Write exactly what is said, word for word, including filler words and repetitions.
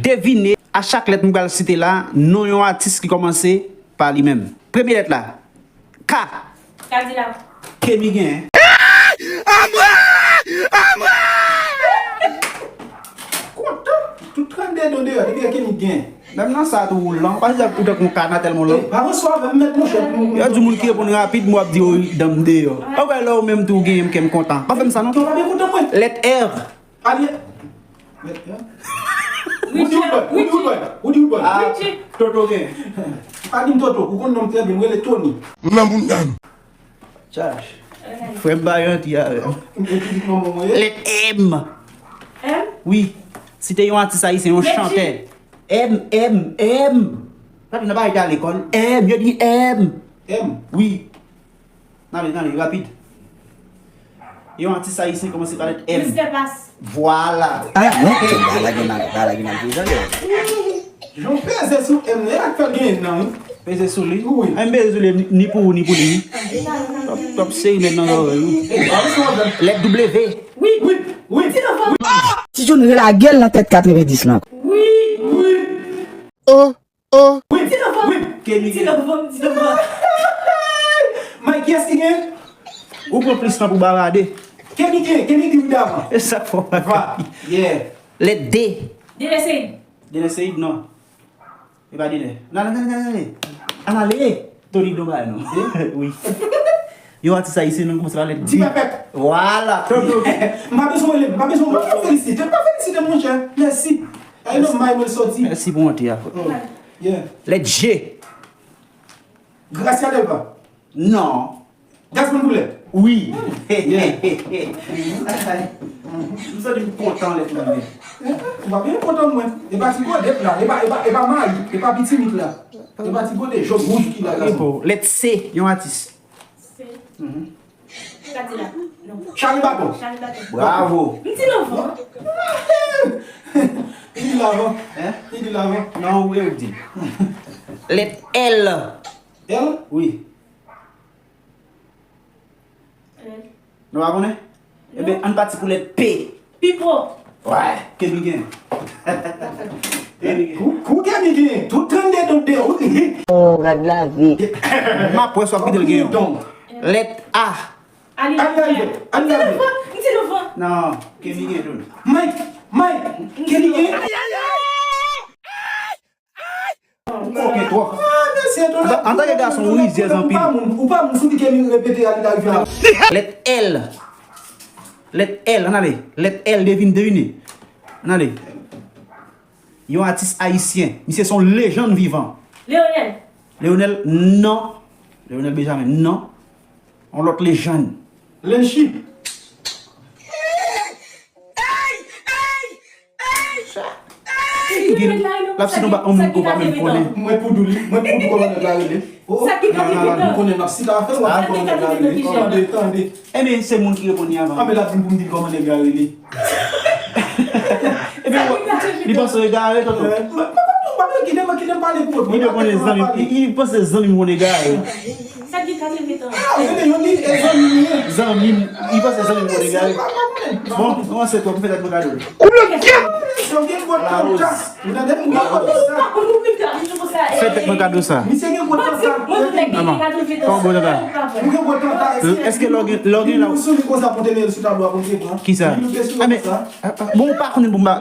Devine, a chak lèt m pral site la, non yon atis ki kòmanse pa li menm. Premye lèt la, K. Kadilak. Kemi gen. Kontan. Tout trannde don deyò, depi Kemi gen. Menm nan sa tou ou lan, pa janm ou tankou yon ka nan tèl moun lan. Eh, pa ran swa avè m, mèt monchè. Yo di moun ki reponn rapid, mwen ap di yo dan m deyò. Ou wè lè ou menm tou ou genyen m kè m kontan. Pa fè m sa non. Tonton pa byen kontan mwen. Lèt R. Ariel. Mèt, hein? Woody Woodboy, Woody Woodboy, Woody Woodboy. Ah, Toto gen. Pa di m Toto, ou konn non m trè byen, m rele Tony. M nan bounda m. Chache. Frè m pa janti avè m. Lèt M. M? Wi. Si te yon atis ayisyen, yon chantè. M, M, M. Papi, nan pa rete a lekòl. M, yo di M. M. Wi. N ale, n ale, rapid. Yon atis ayisyen kòmanse pa lèt M. Mister Pass. Vwala. Ah, non, se pa lage nan, pa lage nan prizon, yo. Jan w peze sou M nan, e la k fè l genyen nan, wi. Peze sou li? Wi. M peze sou li, ni pou ou, ni pou li, wi. Twòp, twòp seri nèg nan zòrèy, wi. Lèt W. Wi, wi, wi. Ti John relage l nan tèt katrevendis lan. Wi. Wi. O. Oh! Wi, ti novanm. Wi, Kemi gen. Ti novanm, ti novanm. Mike, kiyès ki gen? Ou pran plis tan pou barade. Kemi gen, Kemi gen wi davan. E sa k fò pa. Va, yeah. Lèt D. Dener Seid. Dener Seid, non. E pa Dener. Nan, nan, nan, nan, nan. Ann ale. Tony Don bay non. Wi. Yon atis ayisyen, non, kòmanse pa lèt D. Di pèpèt. Vwala, Tony. M pa bezwen rele, m pa bezwen, m pa bezwen felisite, m pa felisite, monchè. Mèsi. Ay non, may mwen soti. Mèsi pou wonte a, frè. Oh, yeah. Lèt G. Gracia Delva. Non. Gaspard Poulèt. Wi. Yeah. M santi m kontan lè tou mwen. Ou pa byen kontan mwen. E pa ti gode la, e pa, e pa, e pa mayi, e pa pitimit la. E pa ti gode jòb wouj ki la. Lèt C, yon atis. C. Mhm. Kadilak. Non. Charly Baton. Charly Baton. Bravo. M di l anvan. Li di l avan. Hein? Li di l avan. Non, ou e ou di. Lèt L. L? Wi. L. Nou pa konnen? Ebyen, ann pati pou lèt P. Pipo. Wè, Kemi gen. Kemi gen. Kou, kou Kemi gen. Tout trannde don deyò. Oh, gad lavi. M ap wè si w ap kite l gen yon. Lèt A. Ann rive, ann rive. M di novanm. Non, Kemi gen tou. Mike, Mike, Kemi gen. Koken twòp. Antanke gason, ou rizyèz anpil. Ou pa moun, ou pa moun, sou di Kemi repete a li la rive la. Lèt L. Lèt L, ann ale. Lèt L, devine, devine. Ann ale. Yon atis ayisyen. Misye se yon lejann vivan. Leonel. Leonel, non. Leonel Benjamin, non. Yon lòt lejann. Lenchi. L ap sinon ba yon moun ke w pa menm konnen. Mwen poudou li, mwen poudou kòman nèg la rele. Oh, sa ki ka rive nan. Mwen konnen m ap sita afè w, ap konnen nèg la rele. Tande, tande. Ebyen, se moun ki reponn li avan. Anben l ap di m pou m di l kòman nèg la rele. Ebyen, li panse w egare, tonton. Mwen pa konn tou, mwen kite m, kite m pale pou ou. Li panse zanmi m, li panse zanmi m yon egare. Sa gen katreventran. Ah, ou rele yon li, e zanmi m ye. Zanmi m, li panse zanmi m yon egare. Bon, kòmanse twòp, m fè tèt mwen kado. Ou gen gwo tanta. Ou tande m gen gwo tanta. Fè tèt mwen kado sa. Misye gen gwo tanta. Kòman gwo tanta? Ou gen gwo tanta. Èske lè w gen, lè w gen la. Ou sou li konsa pou te mete l sou tablo a pou te pran. Kisa? Li te sou konsa. Bon, ou pa konnen pou m ba.